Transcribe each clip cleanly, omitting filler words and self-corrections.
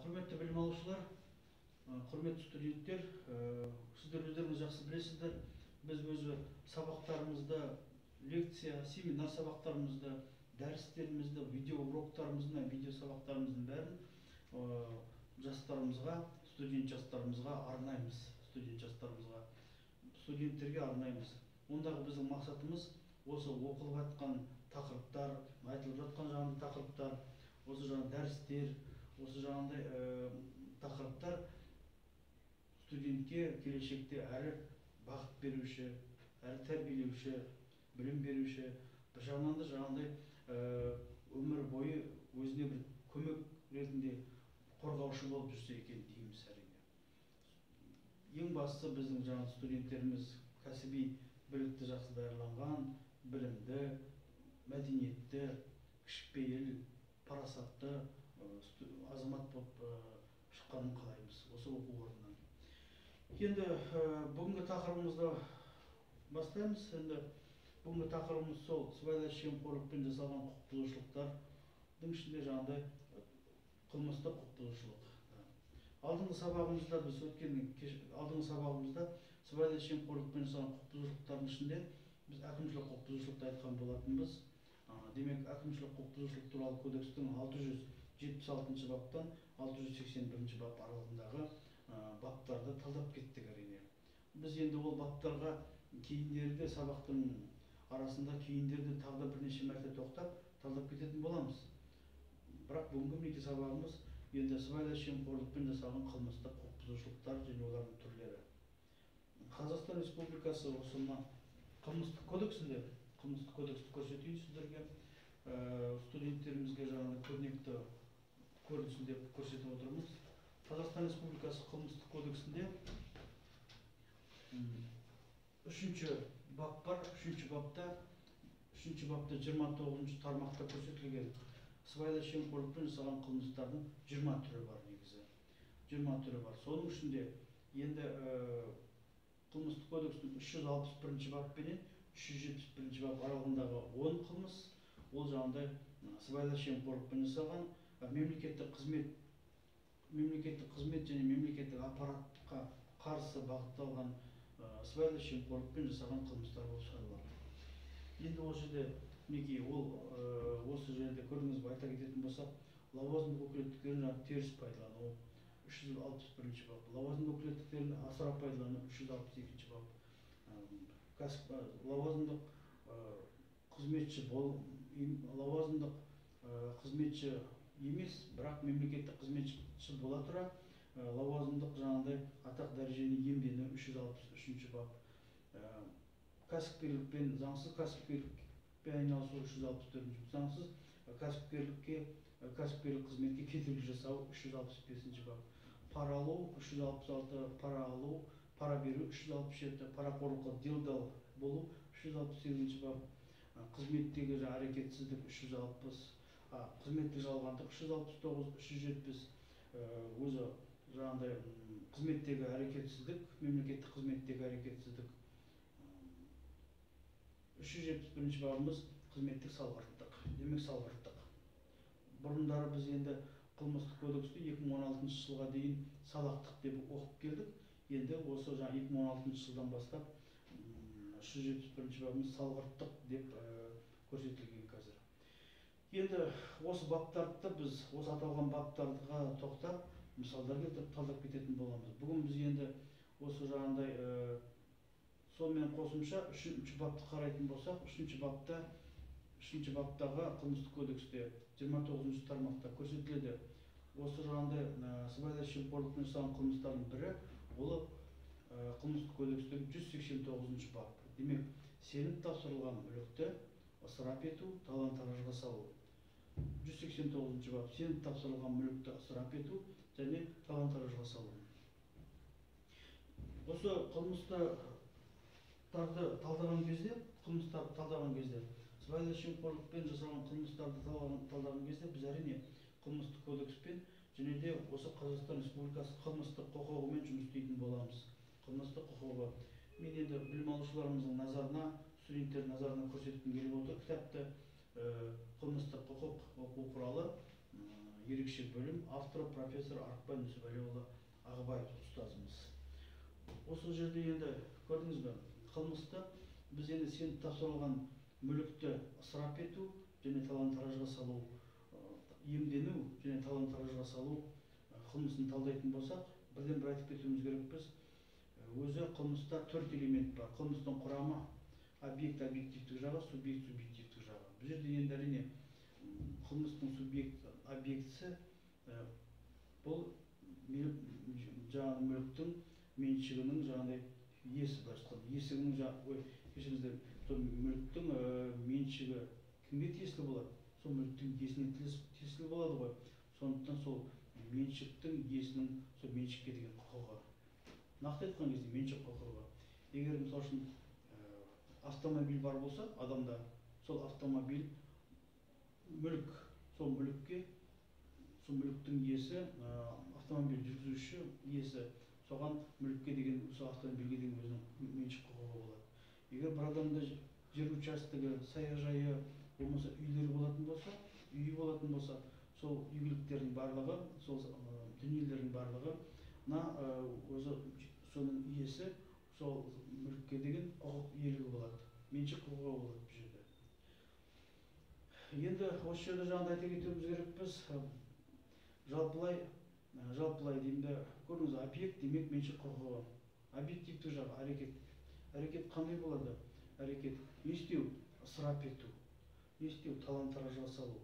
Құрметті білім алушылар, құрметті студенттер, сіздер өздеріңіз жақсы білесіздер, біз өзі сабақтарымызды, лекция, семинар сабақтарымызды, дәрістерімізді, видео уроктарымызды, видео сабақтарымыздың бәрін жастарымызға, студент жастарымызға арнаймыз, студент жастарымызға, студенттерге арнаймыз. Ондағы біздің мақсатымыз осы оқылып жатқан тақырыптар, айтылып жатқан жаңағы тақырыптар, осы жаңағы дәрістер, осы жаңағындай тақырыптар студентке келешекте әрі бағыт беруші, әрі тәрбиелеуші, білім беруші, бір жағынан да жаңағындай өмір бойы өзіне бір көмек ретінде қорғаушы болып жүрсе екен дейміз әрине. Ең бастысы біздің жаңағы студенттеріміз кәсіби білікті жақсы даярланған, білімді, мәдениетті, кішіпейіл, парасатты азамат болып шыққанын қалаймыз осы оқу орнынан. Енді бүгінгі тақырыбымызды бастаймыз. Енді бүгінгі тақырыбымыз сол сыбайлас жемқорлықпен жасалған құқық бұзушылықтардың ішінде жаңағыдай қылмыстық құқық бұзушылық. Алдыңғы сабағымызда біз өткен алдыңғы сабағымызда сыбайлас жемқорлықпен жасалған құқық бұзушылықтардың ішінде біз әкімшілік құқық бұзушылықты айтқан болатынбыз. Демек, әкімшілік құқық бұзушылық туралы кодекстің 676 баптан 681 бап аралығындағы баптарды талдап кеттік әрине. Біз енді ол баптарға кейіндерде сабақтың арасында кейіндерде тағы да бірнеше мәрте тоқтап талдап кететін боламыз. Бірақ бүгінгі мінекей сабағымыз енді сыбайлас жемқорлықпен жасалған қылмыстық құқық бұзушылықтар және олардың түрлері. Қазақстан Республикасы осы мына қылмыстық кодексінде, қылмыстық кодексті көрсетейін сіздерге, студенттерімізге жаңағы көрнекті көрінсін деп көрсетіп отырмыз. Қазақстан Республикасы қылмыстық кодексінде үшінші бап бар. Үшінші бапта 29 тармақта көрсетілген сыбайлас жемқорлықпен жасалған қылмыстардың 20 түрі бар негізі. 20 түрі бар. Соның ішінде енді қылмыстық кодекстің 361 бап пенен 371 бап аралығындағы 10 қылмыс, ол жаңағыдай сыбайлас жемқорлықпен жасалған мемлекеттік қызмет және мемлекеттік аппаратқа қарсы бағытталған сыбайлас жемқорлықпен жасалған қылмыстар болып саналады. Енді ол жерде мінекей ол осы жерде көрдіңіз бе, айта кететін болсақ, лауазымдық өкілеттіктерін теріс пайдалану 361 бап, лауазымдық өкілеттіктерін асыра пайдалану 362 бап, лауазымдық қызметші лауазымдық қызметші емес, бірақ мемлекеттік қызметші бола тұра лауазымдық жаңағыдай атақ дәрежені иемдену 363 бап, кәсіпкерлікпен заңсыз кәсіпкерлікпен айналысу 364, заңсыз кәсіпкерлік қызметке кедергі жасау 365 бап, пара алу 366, пара алу, пара беру 367, парақорлыққа делдал болу 368 бап, қызметтегі әрекетсіздік 360, қызметтік жалғандық 369, 370, өзі жаңағыдай қызметтегі әрекетсіздік, мемлекеттік қызметтегі әрекетсіздік. 371 бабымыз қызметтік салғырттық. Демек, салғырттық. Бұрындары біз енді қылмыстық кодексті 2016 жылға дейін салақтық деп оқып келдік. Енді осы жаңа 2016 жылдан бастап 371 бабымыз салғырттық деп көрсетілген қазір. Енді осы баптарды біз осы аталған баптарға тоқтап, мысалдар келтіріп талдап кететін боламыз. Бүгін біз енді осы жаңағындай сонымен қосымша үшінші бапты қарайтын болсақ, үшінші баптағы қылмыстық кодексте 29 тармақта көрсетіледі. Осы жаңағындай сыбайлас жемқорлықпен жасалған қылмыстардың бірі ол қылмыстық кодекстегі 189 бап. Демек, сеніп тапсырылған мүлікті ысырап ету, талан-таражға салу. 189 бап сеніп тапсырылған мүлікті ысырап ету және талан-таражға салу. Осы қылмыстарды талдаған кезде, сыбайлас жемқорлықпен жасалған қылмыстарды талдаған кезде біз әрине қылмыстық кодекспен және де осы Қазақстан Республикасы қылмыстық құқығымен жұмыс істейтін боламыз. Қылмыстық құқығы. Мен енді білім алушыларымыздың назарына, студенттердің назарына көрсеткім келіп отыр кітапты. Қылмыстық құқық оқу құралы Ерекше бөлім, авторы профессор Артықбай Нүсіпәліұлы Ағыбаев ұстазымыз. Осы жерде енді көрдіңіз бе, қылмысты біз енді сеніп тапсырылған мүлікті ысырап ету және талан-таражға салу, иемдену және талан-таражға салу қылмысын талдайтын болсақ, бірден бір айтып кетуіміз керекпіз. Өзі қылмыста төрт элемент бар. Қылмыстың құрамы: объект объективтік жағы, субъект субъективтік жағы. Бұл жерде енді әрине қылмыстың субъект объектісі бұл жаңағы мүліктің меншігінің жаңағыдай иесі, былайша айтқанда, есігінің, ой, кешіріңіздер, сол мүліктің меншігі кімге тиесілі болады? Сол мүліктің иесіне тиесілі болады ғой. Сондықтан сол меншіктің иесінің сол меншікке деген құқығы, нақты айтқан кезде меншік құқығы. Егер мысалы үшін автомобиль бар болса адамда, сол автомобиль мүлік, сол мүлікке сол мүліктің иесі, автомобиль жүргізуші иесі, соған мүлікке деген, сол автомобильге деген өзінің меншік құқығы болады. Егер бір адамда жер участогі, саяжайы, болмаса үйлері болатын болса, үйі болатын болса, сол игіліктердің барлығы, сол дүниелердің барлығы мына өзі соның иесі, сол мүлікке деген құқық иелігі болады, меншік құқығы болады бұл жерде. Енді осы жерде жаңағыдай айта кетуіміз керекпіз, жалпылай деймін де, көрдіңіз, объект демек меншік құқығы, объективті жағы әрекет. Әрекет қандай болады? Әрекет не істеу? Ысырап ету. Не істеу? Талан-таражға салу.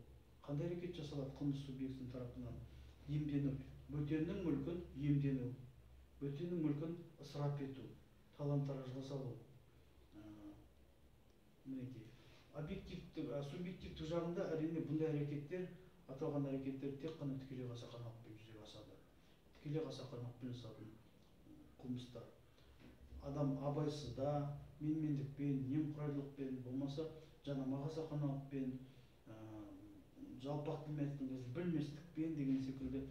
Қандай әрекет жасалады қылмыс субъектісінің тарапынан? Иемдену. Бөтеннің мүлкін иемдену. Бөтеннің мүлкін ысырап ету, талан-таражға салу. Мінекей. Объективті, субъективті жағында әрине бұндай әрекеттер, аталған әрекеттер тек қана тікелей қасақаналықпен жүзеге асады. Тікелей қасақаналықпен жасалатын қылмыстар. Адам абайсызда, менмендікпен, немқұрайлықпен, болмаса жанама қасақаналықпен, жалпақ тілмен айтқан кезде білместікпен деген секілді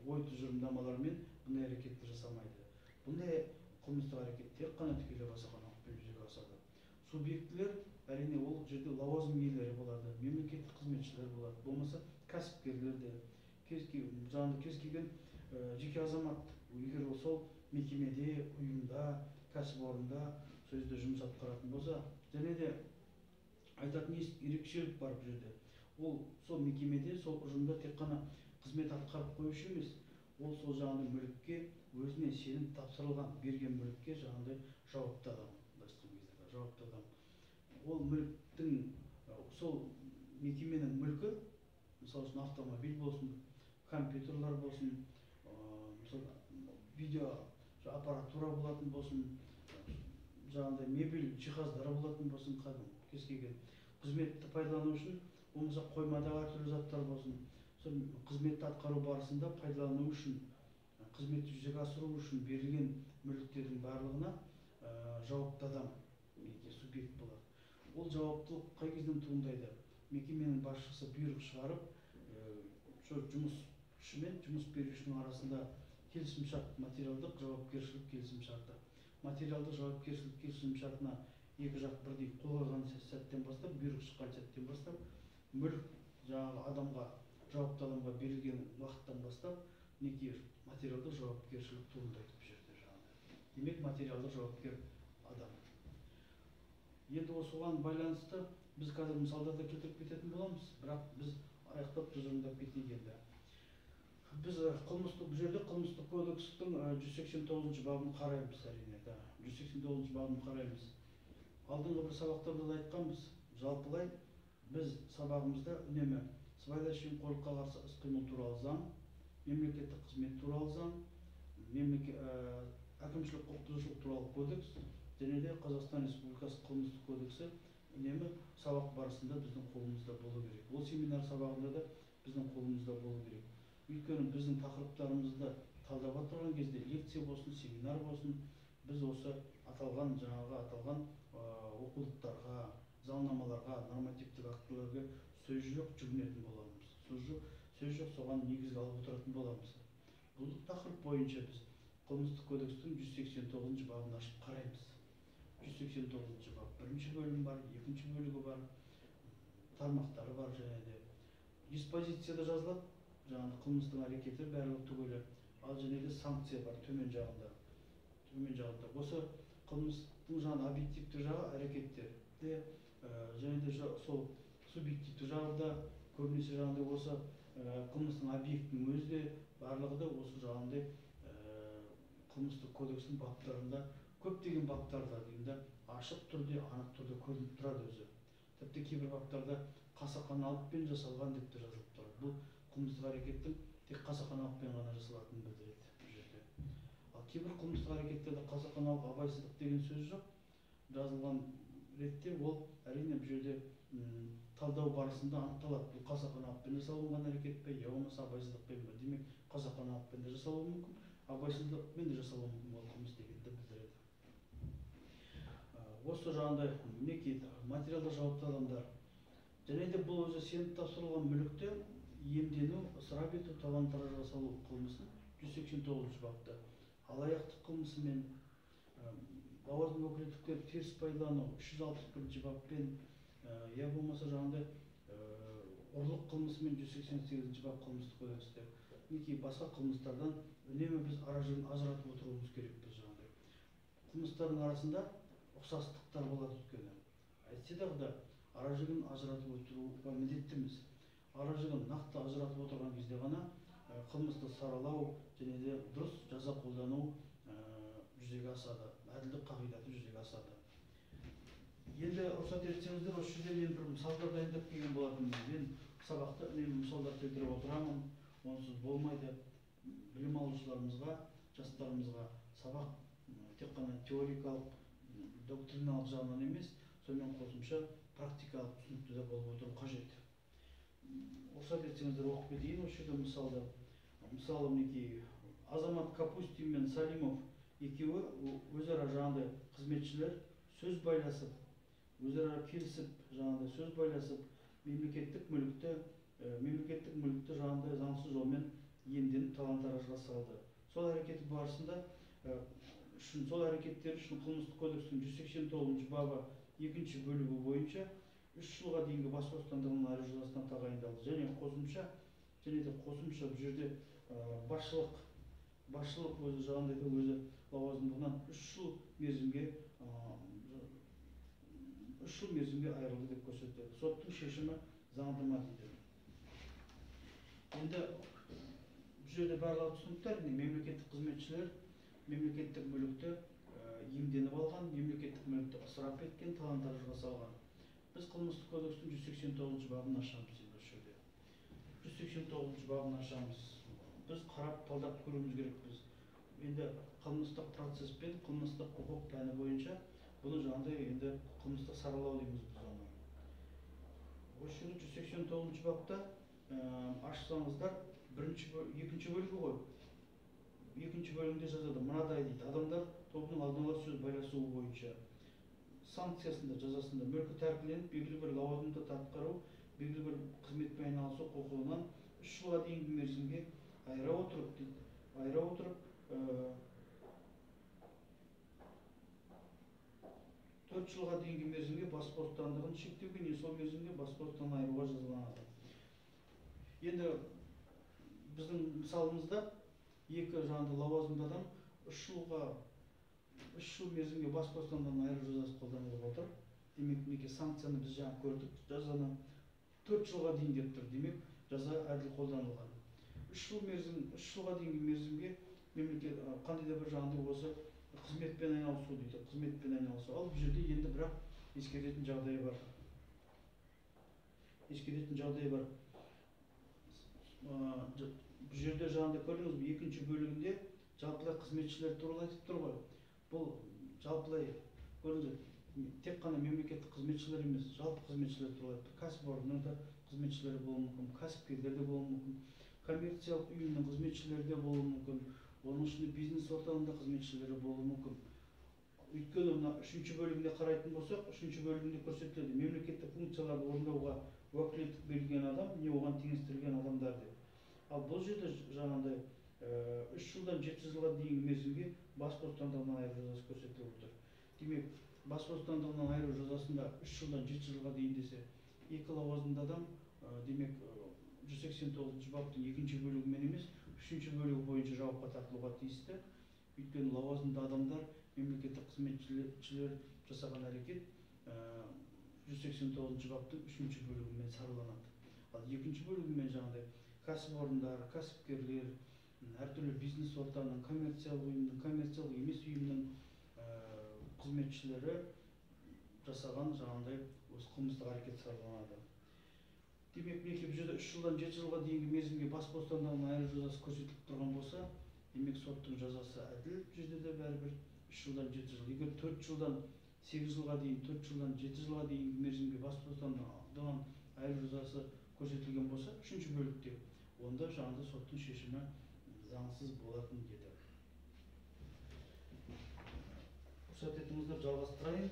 ой тұжырымдамалармен бұндай әрекетті жасамайды. Бұндай қылмыстық әрекет тек қана тікелей қасақаналықпен жүзеге асады. Субъектілер әрине ол жерде лауазым иелері болады, мемлекеттік қызметшілер болады, болмаса кәсіпкерлер де, жаңағы кез келген жеке азамат, егер ол сол мекемеде, ұйымда, кәсіпорында сол жерде жұмыс атқаратын болса, және де айтатын ерекшелік бар бұл жерде. Ол сол мекемеде, сол ұжымда тек қана қызмет атқарып қоюшы емес, ол сол жаңағыдай мүлікке өзіне сенім тапсырылған, берген мүлікке жаңағыдай жауапты адам, былайша айтқан кезде жауапты адам. Ол мүліктің, сол мекеменің мүлкі, мысалы үшін автомобиль болсын, компьютерлар болсын, мысалы видео аппаратура болатын болсын, жаңағыдай мебель жиһаздары болатын болсын, кәдімгі кез келген қызметті пайдалану үшін, болмаса қоймадағы әртүрлі заттар болсын, сол қызметті атқару барысында пайдалану үшін, қызметті жүзеге асыру үшін берілген мүліктердің барлығына жауапты адам, субъект болады. Ол жауаптылық қай кезден туындайды? Мекеменің басшысы бұйрық шығарып, сол жұмысшы мен жұмыс берушінің арасында келісімшарт, материалдық жауапкершілік келісімшарты. Материалдық жауапкершілік келісімшартына екі жақ бірдей қол қойған сәттен бастап, бұйрық шыққан сәттен бастап, мүлік жаңағы адамға, жауапты адамға берілген уақыттан бастап, мінекей материалдық жауапкершілік туындайды бұл жерде жаңағы. Демек, материалдық жауапкер адам. Енді осыған байланысты біз қазір мысалдар да келтіріп кететін боламыз, бірақ біз аяқтап тұжырымдап кетейік енді. Біз бұл жерде қылмыстық кодекстің 189 бабын қараймыз әрине, да, 189 бабын қараймыз. Алдыңғы бір сабақтарда да айтқанбыз, жалпылай біз сабағымызда үнемі сыбайлас жемқорлыққа қарсы іс-қимыл туралы заң, мемлекеттік қызмет туралы заң, әкімшілік құқық бұзушылық туралы кодекс және де Қазақстан Республикасы қылмыстық кодексі үнемі сабақ барысында біздің қолымызда болу керек. Ол семинар сабағында да біздің қолымызда болу керек. Өйткені біздің тақырыптарымызды талдап отырған кезде лекция болсын, семинар болсын, біз осы аталған жаңағы аталған оқулықтарға, заңнамаларға, нормативтік актілерге сөз жоқ жүгінетін боламыз. Сөз жоқ соған негізге алып отыратын боламыз. Бұл тақырып бойынша біз қылмыстық кодекстің 189 бабын ашып қараймыз. 189 бап бірінші бөлім бар, екінші бөлігі бар, тармақтары бар және де диспозицияда жазылады. жаңағы қылмыстың әрекеті барлығы түгелі. Ал және де санкция бар төмен жағында. Төмен жағында. Осы қылмыстың жаңағы объективті жағы әрекеттерде, және де сол субъективті жағы да көбінесе жаңағыдай осы қылмыстың объектінің өзі де барлығы да осы жаңағындай қылмыстық кодекстің баптарында, көптеген баптарда деймін да, ашық түрде, анық түрде көрініп тұрады өзі. Тіпті кейбір баптарда қасақаналықпен жасалған деп те жазылып тұрады. Бұл қылмыстық әрекеттің тек қасақаналықпен ғана жасалатынын білдіреді бұл жерде. Ал кейбір қылмыстық әрекеттерде қасақаналық, абайсыздық деген сөз жоқ. Жазылған ретте ол әрине бұл жерде талдау барысында анықталады. Бұл қасақаналықпен жасалынған әрекет пе, я болмаса абайсыздықпен бе? Демек, қасақаналықпен де жасалуы мүмкін, абайсыздықпен де жасалуы мүмкін ол қылмыс дегенді білдіреді. Осы жағында мінекей материалдық жауапты адамдар. Және де бұл өзі сеніп тапсырылған мүлікті иемдену, ысырап ету, талан-таражға салу қылмысын 189 бапта, алаяқтық қылмысымен, лауазым өкілеттіктерді теріс пайдалану 361 баппен, я болмаса жаңағыдай ұрлық қылмысымен 188 бап қылмыстық кодексте. Мінекей басқа қылмыстардан үнемі біз ара жігін ажыратып отыруымыз керекпіз жаңағыдай. Қылмыстардың арасында ұқсастықтар болады өйткені. Әйтсе дағы да ара жігін ажыратып отыруға міндеттіміз. Ара жігін нақты ажыратып отырған кезде ғана қылмысты саралау және де дұрыс жаза қолдану жүзеге асады, әділдік қағидаты жүзеге асады. Енді рұқсат етсеңіздер, осы жерде мен бір мысалдар дайындап келген болатынмын. Мен сабақта үнемі мысалдар келтіріп отырамын, онсыз болмайды. Білім алушыларымызға, жастарымызға сабақ тек қана теориялық, доктриналық жағынан емес, сонымен қосымша практикалық түсінікті де болып отыру қажет. Рұқсат етсеңіздер, оқып кетейін осы жерде мысалды. Мысалы, мінекей Азамат Капустин мен Салимов екеуі өзара жаңағыдай қызметшілер сөз байласып, өзара келісіп, жаңағыдай сөз байласып, мемлекеттік мүлікті жаңағыдай заңсыз жолмен иемденіп талан-таражға салды. Сол әрекеті барысында сол әрекеттері үшін қылмыстық кодекстің 189 бабы 2 бөлігі бойынша 3 жылға дейінгі бас бостандығынан айыру жазасына тағайындалды. Және де қосымша бұл жерде басшылық өзі жаңағыдай өзі лауазымдығынан 3 жыл мерзімге 3 жыл мерзімге айырылды деп көрсетеді. Соттың шешімі заңды ма дейді. Енді бұл жерде барлығы түсінікті, әрине, мемлекеттік қызметшілер мемлекеттік мүлікті иемденіп алған, мемлекеттік мүлікті ысырап еткен, талан-таражға салған. Біз қылмыстық кодекстің 189 бабын ашамыз енді осы жерде. 189 бабын ашамыз. Біз қарап, талдап көруіміз керекпіз. Енді қылмыстық процесс пен қылмыстық құқық пәні бойынша бұны жаңағыдай енді қылмыстық саралау дейміз біз оны. Осы жерде 189 бапта ашсаңыздар, екінші бөлігі ғой. Екінші бөлімде жазады, мынадай дейді: адамдар тобының алдын ала сөз байласуы бойынша санкциясында, жазасында мүлкі тәркіленіп, белгілі бір лауазымды атқару, белгілі бір қызметпен айналысу құқығынан 3 жылға дейінгі мерзімге айыра отырып дейді, айыра отырып 4 жылға дейінгі мерзімге бас бостандығын шектеуге не сол мерзімге бас бостандығынан айыруға жазаланады. Енді біздің мысалымызда екі жаңағы лауазымды адам 3 жыл мерзімге бас бостандығынан айыру жазасы қолданылып отыр. Демек, мінекей санкцияны біз жаңа көрдік, жазаны 4 жылға дейін деп тұр. Демек, жаза әділ қолданылған. 3 жылға дейінгі мерзімге мемлекет қандай да бір жаңағыдай осы қызметпен айналысу дейді, қызметпен айналысу. Ал бұл жерде енді бірақ ескеретін жағдай бар. Ескеретін жағдай бар. Бұл жерде жаңағыдай көрдіңіз бе, екінші бөлігінде жалпылай қызметшілер туралы айтып тұр ғой. Бұл жалпылай көрдіңіз бе, тек қана мемлекеттік қызметшілер емес, жалпы қызметшілер туралы айтып тұр. Кәсіпорынның да қызметшілері болуы мүмкін, кәсіпкерлер де болуы мүмкін, коммерциялық ұйымның қызметшілері де болуы мүмкін, оның ішінде бизнес орталығында қызметшілері болуы мүмкін. Өйткені мына үшінші бөлігіне қарайтын болсақ, үшінші бөлігінде көрсетіледі мемлекеттік функцияларды орындауға уәкілеттік берілген адам, не оған теңестірілген адамдар деп. Ал бұл жерде жаңағындай 3 жылдан 7 жылға дейінгі мерзімге бас бостандығынан айыру жазасы көрсетіліп отыр. Демек, бас бостандығынан айыру жазасында 3 жылдан 7 жылға дейін десе, екі лауазымды адам, демек, 189 баптың екінші бөлігімен емес, үшінші бөлігі бойынша жауапқа тартылуға тиісті. Өйткені лауазымды адамдар, мемлекеттік қызметшілер жасаған әрекет 189 баптың үшінші бөлігімен сараланады. Ал екінші бөлігімен жаңағыдай кәсіпорындар, кәсіпкерлер, әртүрлі бизнес ортаның, коммерциялық ұйымның, коммерциялық емес ұйымның қызметшілері жасаған жаңағыдай осы қылмыстық әрекет сараланады. Демек, мінекей, бұл жерде 3 жылдан 7 жылға дейінгі мерзімге бас бостандығынан айыру жазасы көрсетіліп тұрған болса, демек соттың жазасы әділ, бұл жерде де бәрібір 3 жылдан 7 жыл. Егер 4 жылдан 8 жылға дейін, 4 жылдан 7 жылға дейінгі мерзімге бас бостандығынан айыру жазасы көрсетілген болса, үшінші бөлікте, онда жаңағыдай соттың шешімі заңсыз болатын деді. Рұқсат етіңіздер, жалғастырайын.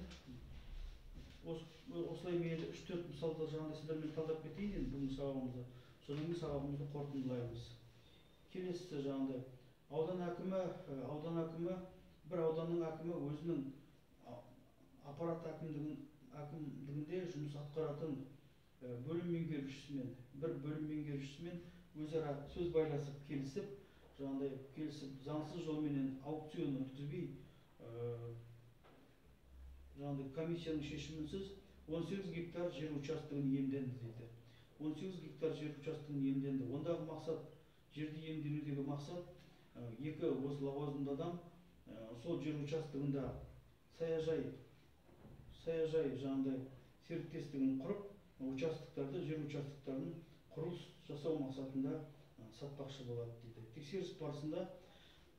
Осылай мен енді 3-4 мысалды жаңағыдай сіздермен талдап кетейін енді бүгінгі сабағымызды. Содан кейін сабағымызды қорытындылаймыз. Келесісі жаңағыдай аудан әкімі, бір ауданның әкімі өзінің аппарат әкімдігінде жұмыс атқаратын бөлім меңгерушісімен, бір бөлім меңгерушісімен өзара сөз байласып келісіп, жаңағыдай келісіп заңсыз жолменен аукцион өткізбей, жаңағыдай комиссияның шешімінсіз 18 гектар жер учаскесін иемденді дейді. 18 гектар жер учаскесін иемденді. Ондағы мақсат, жерді иемденудегі мақсат, екі осы лауазымды адам сол жер учаскесінде саяжай жаңағыдай серіктестігін құрып, участоктарды, жер участоктарын құрылыс жасау мақсатында сатпақшы болады дейді. Тексеріс барысында,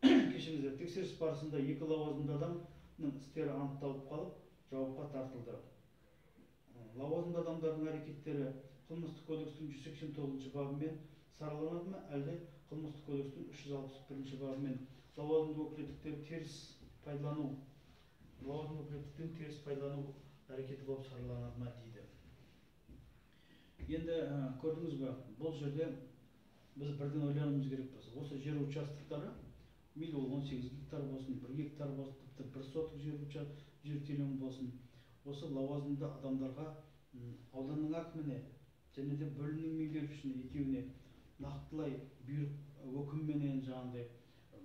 кешіріңіздер, тексеріс барысында екі лауазымды адамның істері анықталып қалып, жауапқа тартылды. Лауазымды адамдардың әрекеттері қылмыстық кодекстің 189 бабымен сараланады ма, әлде қылмыстық кодекстің 361 бабымен лауазымды өкілеттіктерді теріс пайдалану, лауазымды өкілеттіктерін теріс пайдалану әрекеті болып сараланады ма дейді. Енді көрдіңіз бе, бұл жерде біз бірден ойлануымыз керекпіз. Осы жер участоктары, мейлі ол 18 гектар болсын, 1 гектар болсын, тіпті 1 сотық жер телімі болсын, осы лауазымды адамдарға, ауданның әкіміне және де бөлімнің меңгерушісіне екеуіне нақтылай бұйрық өкімменен жаңағыдай,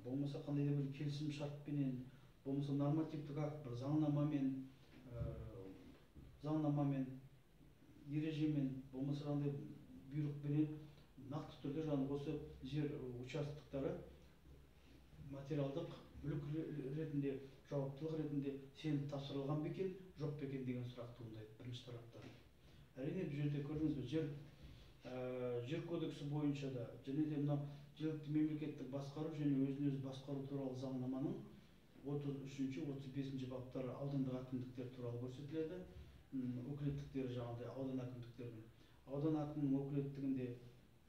болмаса қандай да бір келісім шартпенен, болмаса нормативтік акт бір заңнамамен, ережемен, болмаса қандай бұйрықпенен нақты түрде жаңағы осы жер участоктары материалдық мүлік ретінде, жауаптылық ретінде сеніп тапсырылған ба екен, жоқ па екен деген сұрақ туындайды бірінші тараптан. Әрине, бұл жерде көрдіңіз бе, жер кодексі бойынша да, және де мынау жергілікті мемлекеттік басқару және өзін өзі басқару туралы заңнаманың 33-ші, 35-ші баптары аудандық әкімдіктер туралы көрсетіледі. Өкілеттіктері жаңағыдай аудан әкімдіктерінің. Аудан әкімінің өкілеттігінде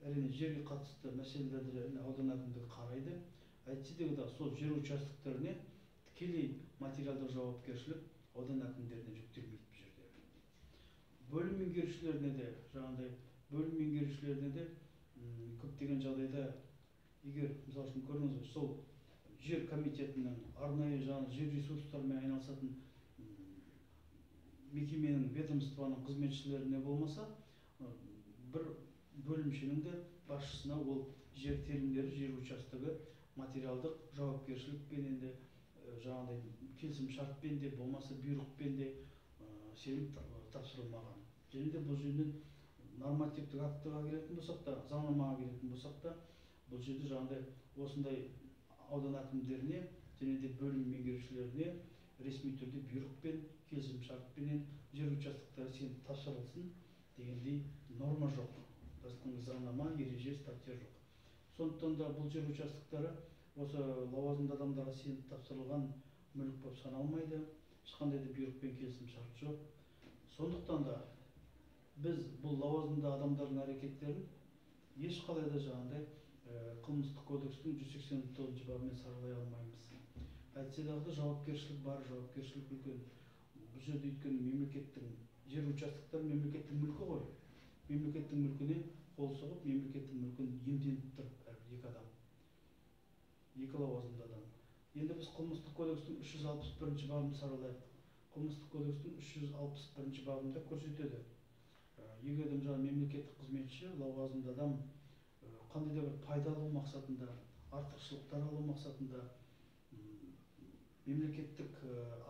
әрине жерге қатысты мәселелерді аудан әкімдігі қарайды. Әйтсе де сол жер участоктарына тікелей материалдық жауапкершілік аудан әкімдеріне жүктелмейді бұл жерде. Бөлім меңгерушілеріне де, жаңағыдай бөлім меңгерушілеріне де көптеген жағдайда, егер мысалы үшін көрдіңіз бе, сол жер комитетінің арнайы жаңағы жер ресурстарымен айналысатын мекеменің, ведомствоның қызметшілеріне болмаса, бір бөлімшенің де басшысына ол жер телімдері, жер участогі материалдық жауапкершілікпенен де, жаңағыдай келісім шартпен де, болмаса бұйрықпен де сеніп тапсырылмаған. Және де бұл жерден нормативтік актіге келетін болсақ та, заңнамаға келетін болсақ та, бұл жерде жаңағыдай осындай аудан әкімдеріне және де бөлім меңгерушілеріне ресми түрде бұйрықпен, келісім шартпенен жер участоктары сеніп тапсырылсын дегендей норма жоқ. Заңнама, ереже, статья жоқ. Сондықтан да бұл жер участоктары осы лауазымды адамдарға сеніп тапсырылған мүлік болып саналмайды. Ешқандай да бұйрықпен келісім шарт жоқ. Сондықтан да біз бұл лауазымды адамдардың әрекеттерін ешқалай да жаңағыдай қылмыстық кодекстің 189 бабымен саралай алмаймыз. Әйтсе дағы жауапкершілік бар, жауапкершілік үлкен. Бұл жерде өйткені мемлекеттің жер участоктары мемлекеттің мүлкі ғой. Мемлекеттің мүлкіне қол сұғып, мемлекеттің мүлкін иемденіп тұр әрбір екі адам, екі лауазымды адам. Енді біз қылмыстық кодекстің 361 бабын саралайық. Қылмыстық кодекстің 361 бабында көрсетеді. Егер де мысалы мемлекеттік қызметші, лауазымды адам қандай да бір пайда алу мақсатында, артықшылықтар алу мақсатында мемлекеттік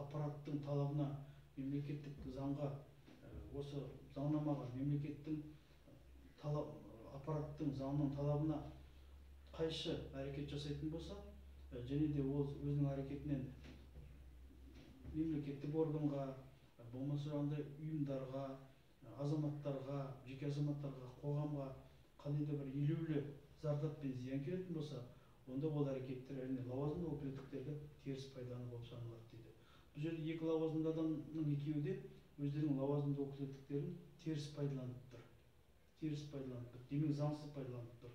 аппараттың талабына, мемлекеттік заңға, осы заңнамаға, мемлекеттің аппараттың заңның талабына қайшы әрекет жасайтын болса, және де ол өзінің әрекетінен мемлекеттік органға, болмаса жаңағыдай ұйымдарға, азаматтарға, жеке азаматтарға, қоғамға қандай да бір елеулі зардап пен зиян келетін болса, онда ол әрекеттер әрине лауазымды өкілеттіктерді теріс пайдалану болып саналады дейді. Бұл жерде екі лауазымды адамның екеуі де өздерінің лауазымды өкілеттіктерін теріс пайдаланып тұр. Теріс пайдаланып тұр. Демек, заңсыз пайдаланып тұр.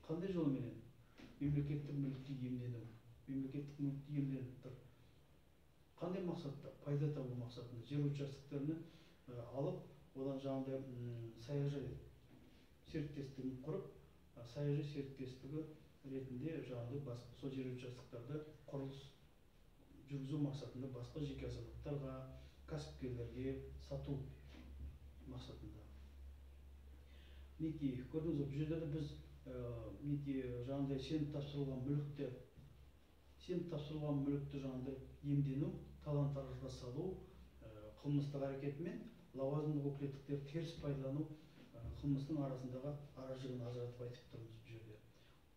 Қандай жолменен? Мемлекеттік мүлікті иемдену. Мемлекеттік мүлікті иемденіп тұр. Қандай мақсатта? Пайда табу мақсатында жер участоктарын алып, одан жаңағыдай саяжай серіктестігін құрып, саяжай серіктестігі ретінде жаңағыдай сол жер участоктарды құрылыс жүргізу мақсатында басқа жеке азаматтарға, кәсіпкерлерге сату мақсатында. Мінекей, көрдіңіз бе, бұл жерде де біз мінекей жаңағыдай сеніп тапсырылған мүлікті, сеніп тапсырылған мүлікті жаңағыдай иемдену, талан-таражға салу, қылмыстық әрекетімен лауазымдық өкілеттіктерді теріс пайдалану қылмыстың арасындағы ара жігін ажыратып айтып тұрмыз бұл жерде.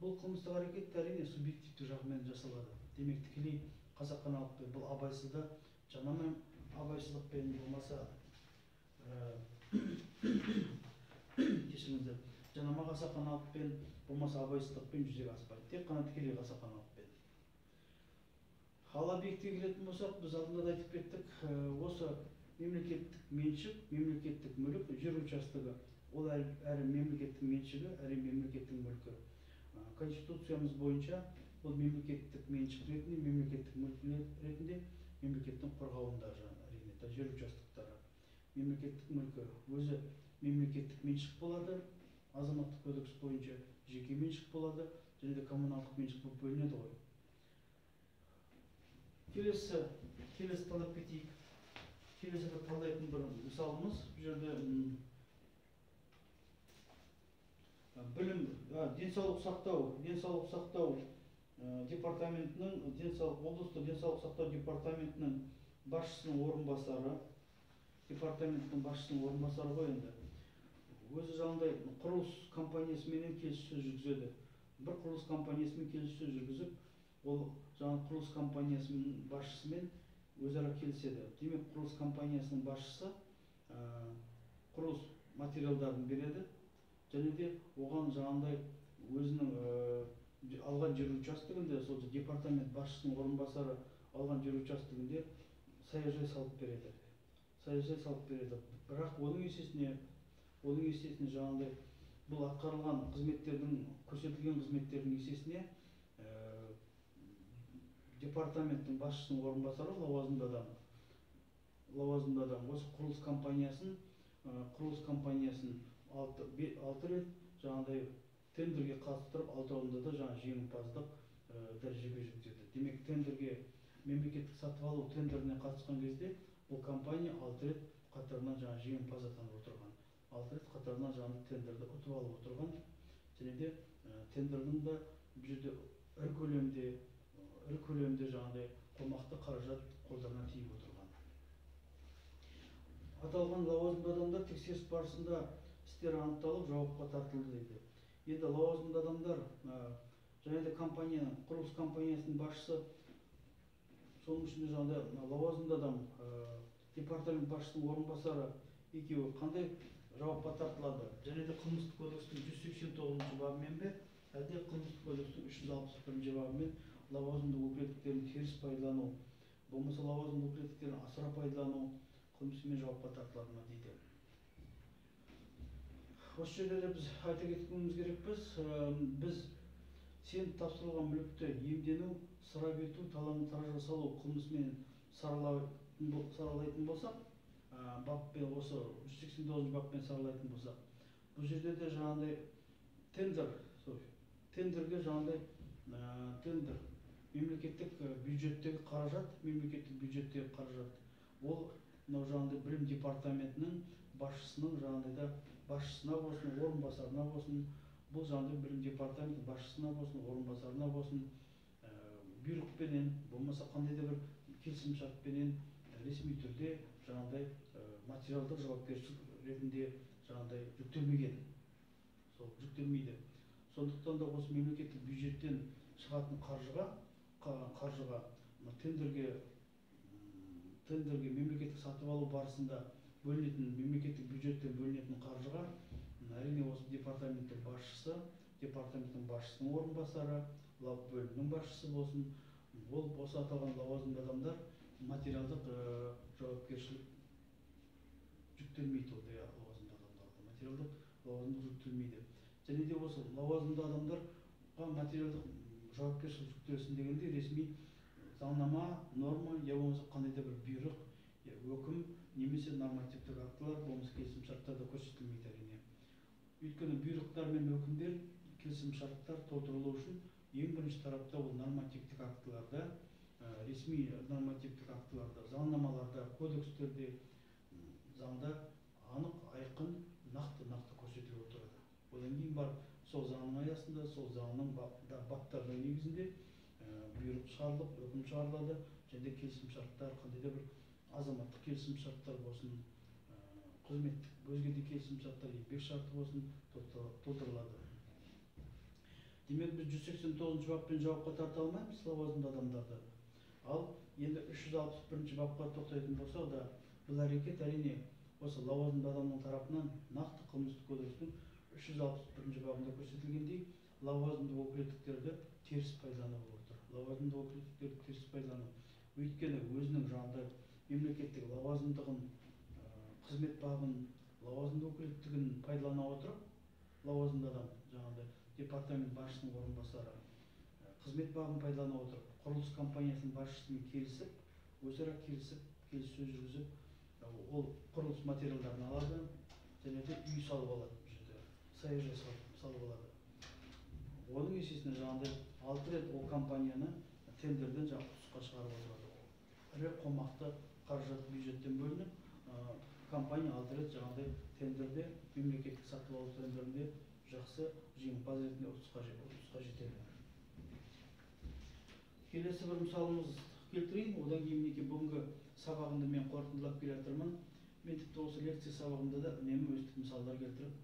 Бұл қылмыстық әрекет әрине субъективті жағымен жасалады. Демек, тікелей қасақаналықпен, бұл абайсызда жанама абайсыздықпен болмаса, кешіріңіздер, жанама қасақаналықпен болмаса абайсыздықпен жүзеге аспайды. Тек қана тікелей қасақаналықпен. Ал объектіге келетін болсақ, біз алдында да айтып кеттік, осы мемлекеттік меншік, мемлекеттік мүлік, жер участогы, ол әрі мемлекеттің меншігі, әрі мемлекеттің мүлкі. Конституциямыз бойынша ол мемлекеттік меншік ретінде, мемлекеттік мүлік ретінде мемлекеттің қорғауында әрине, жер участоктары. Мемлекеттік мүлкі өзі мемлекеттік меншік болады, азаматтық кодекс бойынша жеке меншік болады, және де коммуналдық меншік болып бөлінеді ғой. Келесі талдап кетейік. Келесі бір талдайтын бір мысалымыз бұл жерде, білім, денсаулық сақтау, денсаулық сақтау департаментінің, денсаулық, облыстық денсаулық сақтау департаментінің басшысының орынбасары, департаменттің басшысының орынбасары ғой енді. Өзі жаңағыдай құрылыс компаниясыменен келіссөз жүргізеді. Бір құрылыс компаниясымен келіссөз жүргізіп, ол жаңағы құрылыс компаниясының басшысымен өзара келіседі. Демек, құрылыс компаниясының басшысы құрылыс материалдарын береді, және де оған жаңағыдай өзінің алған жер участогінде, сол департамент басшысының орынбасары алған жер участогінде саяжай салып береді. Саяжай салып береді. Бірақ оның есесіне жаңағыдай бұл атқарылған қызметтердің, көрсетілген қызметтердің есесіне департаменттің басшысының орынбасары лауазымды адам осы құрылыс компаниясын алты рет жаңағыдай тендерге қатыстырып, алтауында да жаңа жеңімпаздық дәрежеге жеткізеді. Демек, тендерге, мемлекеттік сатып алу тендеріне қатысқан кезде бұл компания 6 рет қатарынан жаңа жеңімпаз атанып отырған. 6 рет қатарынан жаңа тендерді ұтып алып отырған. Және де тендердің де бұл жерде ірі көлемде жаңағыдай қомақты қаражат қолдарына тиіп отырған. Аталған лауазымды адамдар тексеріс барысында істері анықталып, жауапқа тартылды дейді. Енді лауазымды адамдар, және де компанияның, құрылыс компаниясының басшысы, соның ішінде жаңағыдай лауазымды адам, департамент басшысының орынбасары екеуі қандай жауапқа тартылады? Және де қылмыстық кодекстің жүз сексен тоғызыншы бабымен бе, әлде қылмыстық кодекстің үш жүз алпыс бірінші бабымен лауазымды өкілеттіктерін теріс пайдалану, болмаса лауазымды өкілеттіктерін асыра пайдалану қылмысымен жауапқа тартылады ма дейді. Осы жерде де біз айта кетуіміз керекпіз, біз сеніп тапсырылған мүлікті иемдену, ысырап ету, талан-таражға салу қылмысымен саралайтын болсақ, баппен осы жүз сексен тоғызыншы баппен саралайтын болсақ, бұл жерде де жаңағыдай тендер, sorry, тендерге жаңағыдай, тендер, мемлекеттік бюджеттегі қаражат, мемлекеттік бюджеттегі қаражат, ол мынау жаңағыдай білім департаментінің басшысының жаңағыдай да басшысына болсын, орынбасарына болсын, бұл жаңағыдай білім департаменті басшысына болсын, орынбасарына болсын, бұйрықпенен, болмаса қандай да бір келісімшартпенен ресми түрде жаңағыдай материалдық жауапкершілік ретінде жаңағыдай жүктелмеген. Сол жүктелмейді. Сондықтан да осы мемлекеттік бюджеттен шығатын қаржыға тендерге мемлекеттік сатып алу барысында бөлінетін, мемлекеттік бюджеттен бөлінетін қаржыға әрине осы департаменттің басшысы, департаменттің басшысының орынбасары, бөлімнің басшысы болсын, ол осы аталған лауазымды адамдар материалдық жауапкершілік жүктелмейді. Ондай лауазымды адамдарға материалдық лауазымдық жүктелмейді. Және де осы лауазымды адамдарға материалдық жауапкершілік жүктелсін дегенде ресми заңнама, норма, я болмаса қандай да бір бұйрық, өкім немесе нормативтік актылар, болмаса келісімшарттарда көрсетілмейді әрине. Өйткені бұйрықтар мен өкімдер, келісімшарттар толтырылу үшін ең бірінші тарапта ол нормативтік актыларда, ресми нормативтік актыларда, заңнамаларда, кодекстерде, заңда анық, айқын, нақты көрсетіліп отырады. Одан кейін барып сол заңның аясында, сол заңның баптарының негізінде бұйрық шығарылып, өкім шығарылады, және келісімшарттар, қандай да бір азаматтық келісімшарттар болсын, қызметтік өзге де келісімшарттар, еңбек шарты болсын, толтырылады. Демек, біз 189 баппен жауапқа тарта алмаймыз лауазымды адамдарды. Ал енді 361 бапқа тоқтайтын болсақ да, бұл әрекет әрине осы лауазымды адамның тарапынан нақты қылмыстық кодекстің 361 бабында көрсетілгендей лауазымды өкілеттіктерді теріс пайдалану болып отыр. Лауазымды өкілеттіктерді теріс пайдалану. Өйткені өзінің жаңағыдай мемлекеттік лауазымдығын, қызмет бабын, лауазымды өкілеттігін пайдалана отырып, лауазымды адам, жаңағыдай департамент басшысының орынбасары, қызмет бабын пайдалана отырып, құрылыс компаниясының басшысымен келісіп, өзара келісіп, келіссөз жүргізіп, ол құрылыс материалдарын алады және де үй салып алады, бұл жерде саяжай салып алады. Оның есесіне жаңағыдай 6 рет ол компанияны тендерден жаңағы ұтысқа шығарып отырады. Ірі қомақты қаражат бюджеттен бөлініп, компания 6 рет жаңағыдай тендерде, мемлекеттік сатып алу тендерінде жақсы жеңімпаз ретінде ұтысқа жетеді. Келесі бір мысалымыз келтірейін, одан кейін мінекей бүгінгі сабағымды мен қорытындылап келе жатырмын. Мен тіпті осы лекция сабағымда да үнемі өстіп мысалдар келтіріп,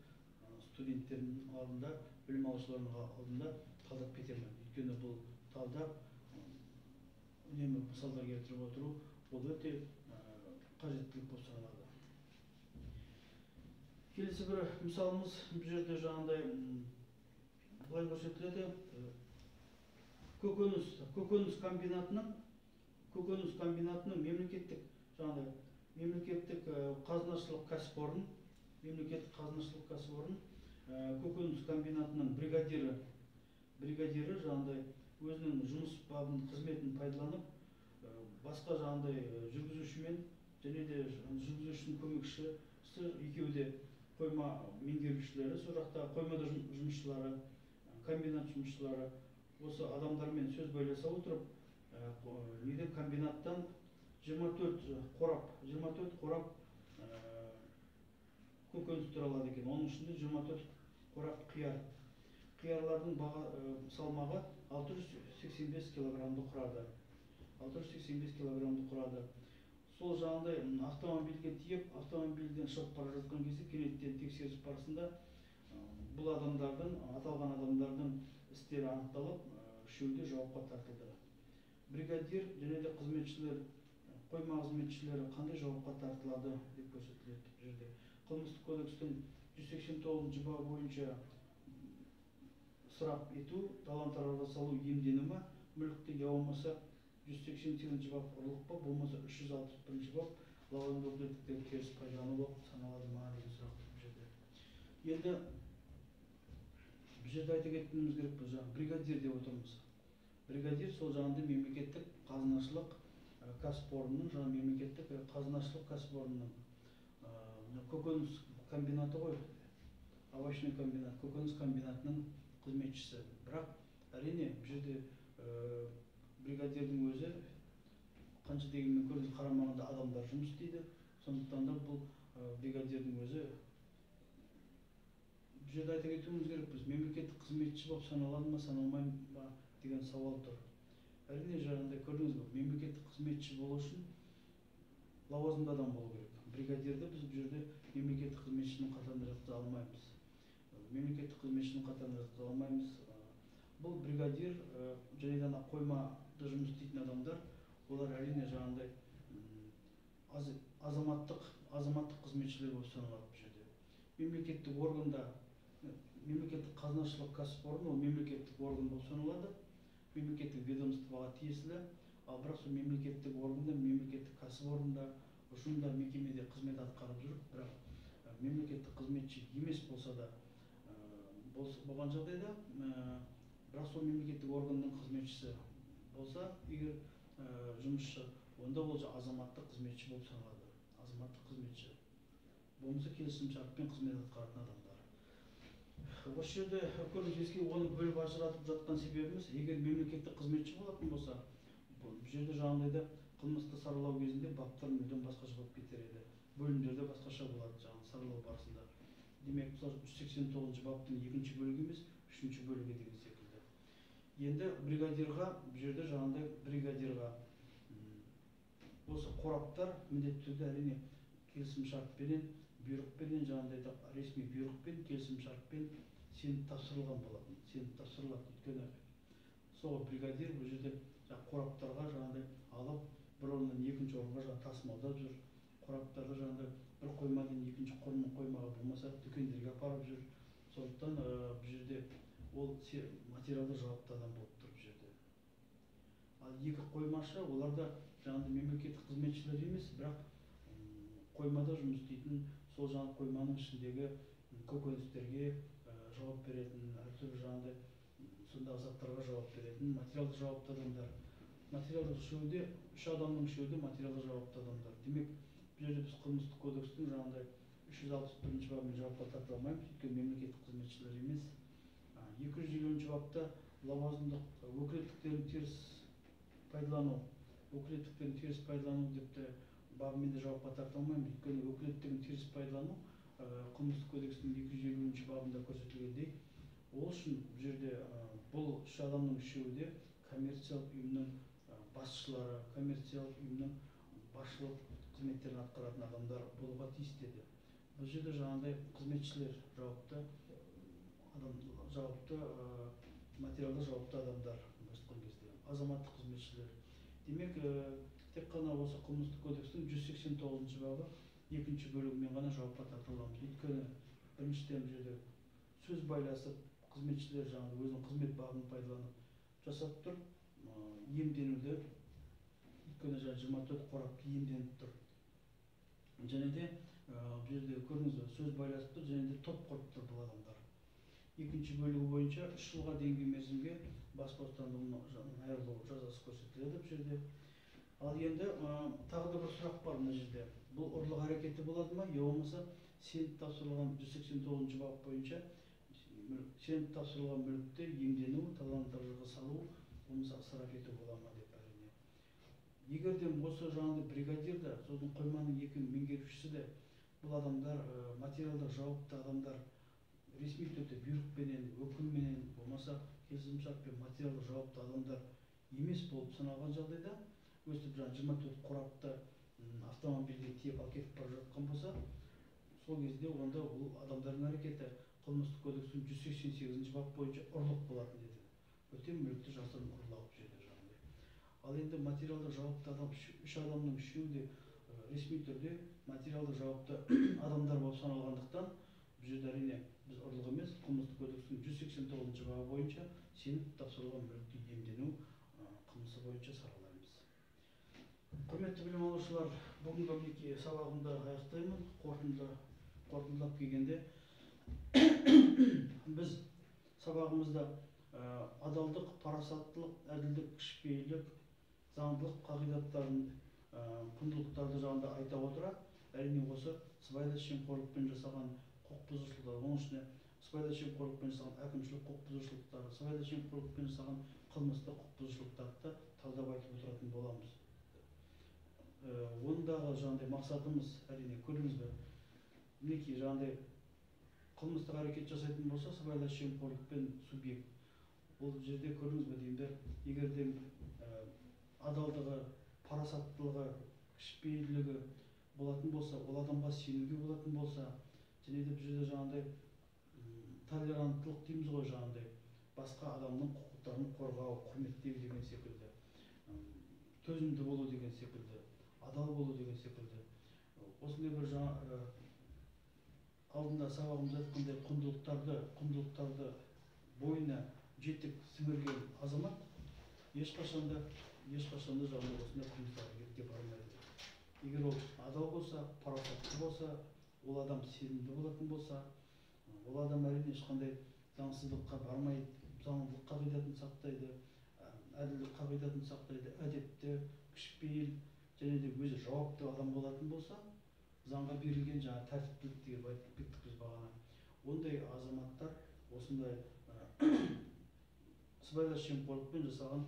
студенттердің алдында, білім алушылардың алдында талдап кетемін. Өйткені бұл талдап, үнемі мысалдар келтіріп отыру, ол өте қажеттілік болып саналады. Келесі бір мысалымыз бұл жерде жаңағыдай былай көрсетіледі. Көкөніс комбинатының мемлекеттік жаңағыдай мемлекеттік қазынашылық кәсіпорын, мемлекеттік қазынашылық кәсіпорын көкөніс комбинатының бригадирі жаңағыдай өзінің жұмыс бабын, қызметін пайдаланып, басқа жаңағыдай жүргізушімен және де жүргізушінің көмекшісі екеуі де қойма меңгерушілері, сол жақта қоймада жұмысшылары, комбинат жұмысшылары осы адамдармен сөз байласа отырып, неден комбинаттан 24 қорап көкөністер алады екен. Оның ішінде 24 қорап қияр. Қиярлардың баға, салмағы 685 килограммды құрады. 685 килограммды құрады. Сол жағындай автомобильге тиеп, автомобильден шығып бара жатқан кезде кенеттен тексеріс барысында бұл адамдардың, аталған адамдардың істері анықталып, үшеуі де жауапқа тартылды. Бригадир және де қызметшілер, қойма қызметшілері қандай жауапқа тартылады деп көрсетіледі бұл жерде. Қылмыстық кодекстің 189 бабы бойынша ысырап ету, талан-таражға салу иемдену ма, мүлікті я болмаса 188 бап ұрлық па, болмаса 361 бап лауазымды өкілеттіктерді теріс пайдалану болып саналады ма деген сұрақ бұл жерде. Енді бұл жерде айта кетуіміз керек, бұл жаңа бригадир деп отырмыз. Бригадир сол жағында мемлекеттік қазынашылық кәсіпорнының, жаңа мемлекеттік қазынашылық кәсіпорнының көкөніс комбинаты ғой, овощной комбинат, көкөніс комбинатының қызметшісі. Бірақ әрине бұл жерде бригадирдің өзі қанша дегенмен көрініс қарамағында адамдар жұмыс істейді. Сондықтан да бұл Бригадирдің өзі бұл жерде айта кетуіміз керек, біз мемлекеттік қызметші болып саналады ма, саналмай ма деген сауал тұр. Әрине, жаңағыдай көрдіңіз бе, мемлекеттік қызметші болу үшін лауазымды адам болу керек. Бригадирді біз бұл жерде мемлекеттік қызметшінің қатарына жатқыза алмаймыз. Мемлекеттік қызметшінің қатарына жатқыза алмаймыз. Бұл бригадир және де ана қоймада жұмыс істейтін адамдар, олар әрине жаңағыдай азаматтық қызметшілер болып саналады бұл жерде. Мемлекеттік органда, мемлекеттік қазынашылық кәсіпорын ол мемлекеттік орган болып саналады, мемлекеттік ведомствоға тиесілі, ал бірақ сол мемлекеттік органда, мемлекеттік кәсіпорында, ұжымда, мекемеде қызмет атқарып жүріп, бірақ мемлекеттік қызметші емес болса да, болған жағдайда, бірақ сол мемлекеттік органның қызметшісі болса, егер жұмысшы, онда ол азаматтық қызметші болып саналады. Азаматтық қызметші. Болмаса келісімшартпен қызмет атқаратын адамдар. Осы жерде көрдіңіз, оны бөліп ажыратып жатқан себебіміз, егер мемлекеттік қызметші болатын болса, бұл жерде жаңағыдай қылмысты саралау кезінде баптар мүлдем басқаша болып кетер еді. Бөлімдер де басқаша болады жаңағы саралау барысында. Демек, мысалы 189 баптың екінші бөлігі емес, үшінші бөлігі деген секілді. Енді бригадирға, бұл жерде жаңағыдай бригадирға осы қораптар міндетті түрде әрине келісімшартпенен, бұйрықпенен, жаңағыдай ресми бұйрықпен, келісімшартпен сеніп тапсырылған болатын, сеніп тапсырылады. Өйткені сол бригадир бұл жерде қораптарға жаңағыдай алып бір орыннан екінші орынға жаңағы тасымалдап жүр. Қораптарды жаңағыдай бір қоймадан екінші қоймаға болмаса дүкендерге апарып жүр. Сондықтан бұл жерде ол материалды жауапты адам болып тұр бұл жерде. Ал екі қоймашы, олар да жаңағыдай мемлекеттік қызметшілер емес, бірақ қоймада жұмыс істейтін, сол жаңағы қойманың ішіндегі көкөністерге жауап беретін, әртүрлі жаңағыдай сондағы заттарға жауап беретін материалды жауапты адамдар. Материалдық үшеуде, үш адамның үшеуі де материалдық жауапты адамдар. Демек, бұл жерде біз қылмыстық кодекстің жаңағыдай 361 бабымен жауапқа тарта алмаймыз, өйткені мемлекеттік қызметшілер емес. 250 бапта лауазымдық өкілеттіктерін теріс пайдалану, өкілеттіктерін теріс пайдалану деп те бабымен де жауапқа тарта алмаймыз, өйткені өкілеттігін теріс пайдалану қылмыстық кодекстің 250 бабында көрсетілгендей, ол үшін бұл жерде бұл үш адамның үшеуі де коммерциялық ұйымның басшылары, коммерциялық ұйымның басшылық қызметтерін атқаратын адамдар болуға тиіс деді. Бұл жерде жаңағыдай қызметшілер жауапты адам, жауапты материалды жауапты адамдар, былайша айтқан кезде азаматтық қызметшілер. Демек, тек қана осы қылмыстық кодекстің 189 бабы екінші бөлігімен ғана жауапқа тарта аламыз. Өйткені біріншіден бұл жерде сөз байласып, қызметшілер жаңағы өзінің қызмет бабын пайдаланып жасап тұр, иемденуді, өйткені жаңағы 24 қорапты иемденіп тұр. Және де бұл жерде көрдіңіз бе, сөз байласып тұр, және де топ құрып тұр бұл адамдар. Екінші бөлігі бойынша 3 жылға дейінгі мерзімге бас бостандығынан айырылу жазасы көрсетіледі бұл жерде. Ал енді тағы да бір сұрақ бар мына жерде. Бұл ұрлық әрекеті болады ма, я болмаса сеніп тапсырылған 189 бап бойынша сеніп тапсырылған мүлікті иемдену, талан-таражға салу, болмаса ысырап ету бола ма деп әрине. Егер де осы жаңағыдай бригадир де, сосын қойманың екі меңгерушісі де, бұл адамдар материалдық жауапты адамдар, ресми түрде бұйрықпенен, өкімменен, болмаса келісімшартпен материалдық жауапты адамдар емес болып саналған жағдайда, өстіп жаңа 24 қорапты автомобильге тиеп алып кетіп бара жатқан болса, сол кезде онда ол адамдардың әрекеті қылмыстық кодекстің 188 бап бойынша ұрлық болатын еді. Бөтен мүлікті жасырын ұрлау бұл жерде жаңағыдай. Ал енді материалдық жауапты адам, үш адамның үшеуі де ресми түрде материалдық жауапты адамдар болып саналғандықтан, бұл жерде әрине біз ұрлық емес, қылмыстық кодекстің 189 бабы бойынша сеніп тапсырылған мүлікті иемдену қылмысы бойынша саралаймыз. Құрметті білім алушылар, бүгінгі мінекей сабағымды аяқтаймын. Қорытындылап келгенде біз сабағымызда адалдық, парасаттылық, әділдік, кішіпейілдік, заңдылық қағидаттарын, құндылықтарды жағында айта отыра, әрине осы сыбайлас жемқорлықпен жасаған құқық бұзушылықтар, оның ішінде сыбайлас жемқорлықпен жасаған әкімшілік құқық бұзушылықтары, сыбайлас жемқорлықпен жасаған қылмыстық құқық бұзушылықтарды да талдап айтып отыратын боламыз. Ондағы жаңағыдай мақсатымыз, әрине көрдіңіз бе, Мінекей, жаңағыдай қылмыстық әрекет жасайтын болса, сыбайлас жемқорлықпен субъект. Ол жерде көрдіңіз бе деймін де, егер де адалдығы, парасаттылығы, кішіпейілділігі болатын болса, ол адамға сенуге болатын болса, және де бұл жерде жаңағыдай толеранттылық дейміз ғой, жаңағыдай басқа адамның құқықтарын қорғау, құрметтеу деген секілді, төзімді болу деген секілді, адал болу деген секілді. Осындай бір жаңа алдында сабағымызда айтқандай құндылықтарды бойына жетік сіңірген азамат ешқашанда жаңағыдай осындай қылмыстық әрекетке бармайды. Егер ол адал болса, парасатты болса, ол адам сенімді болатын болса, ол адам әрине ешқандай заңсыздыққа бармайды, заңдылық қағидатын сақтайды, әділдік қағидатын сақтайды, әдепті, кішіпейіл және де өзі жауапты адам болатын болса, заңға берілген жаңа тәртіптілік деп айтып кеттік біз бағана. Ондай азаматтар осындай сыбайлас жемқорлықпен жасаған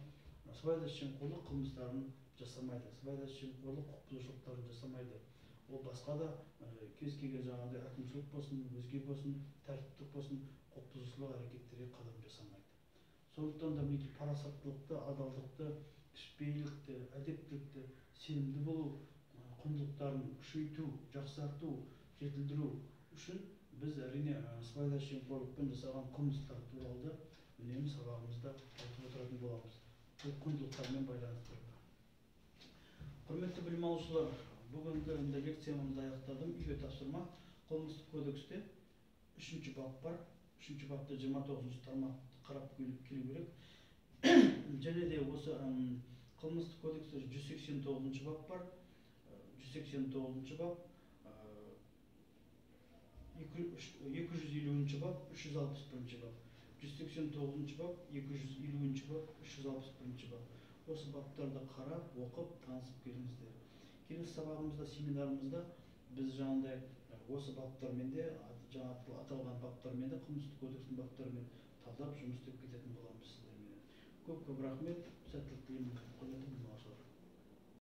сыбайлас жемқорлық қылмыстарын жасамайды, сыбайлас жемқорлық құқық бұзушылықтарын жасамайды. Ол басқа да кез келген жаңағыдай әкімшілік болсын, өзге болсын, тәртіптік болсын, құқық бұзушылық әрекеттерге қадам жасамайды. Сондықтан да мінекей парасаттылықты, адалдықты, кішіпейілдікті, әдептілікті, сенімді болу құндылықтарын күшейту, жақсарту, жетілдіру үшін біз әрине сыбайлас жемқорлықпен жасаған қылмыстар туралы да үнемі сабағымызда айтып отыратын боламыз. Бұл құндылықтармен байланыстырып. Құрметті білім алушылар, бүгінгі енді лекциямызды аяқтадым. Үйге тапсырма. Қылмыстық кодексте 3-ші бап бар. 3-ші бапта 29-шы тармақты қарап келу керек. Және де осы қылмыстық кодексте 189-шы бап бар. 189-шы бап, 250-ші бап, 361-ші бап. 189-шы бап, 250-ші бап, 361-ші бап. Осы баптарды қарап, оқып, танысып келіңіздер. Келесі сабағымызда, семинарымызда біз жаңағыдай осы баптармен де, жаңа аталған баптармен де, қылмыстық кодекстің баптарымен талдап жұмыс істеп кететін боламыз сіздермен. Көп-көп рахмет, сәттілік тілеймін, құрметті білім алушылар.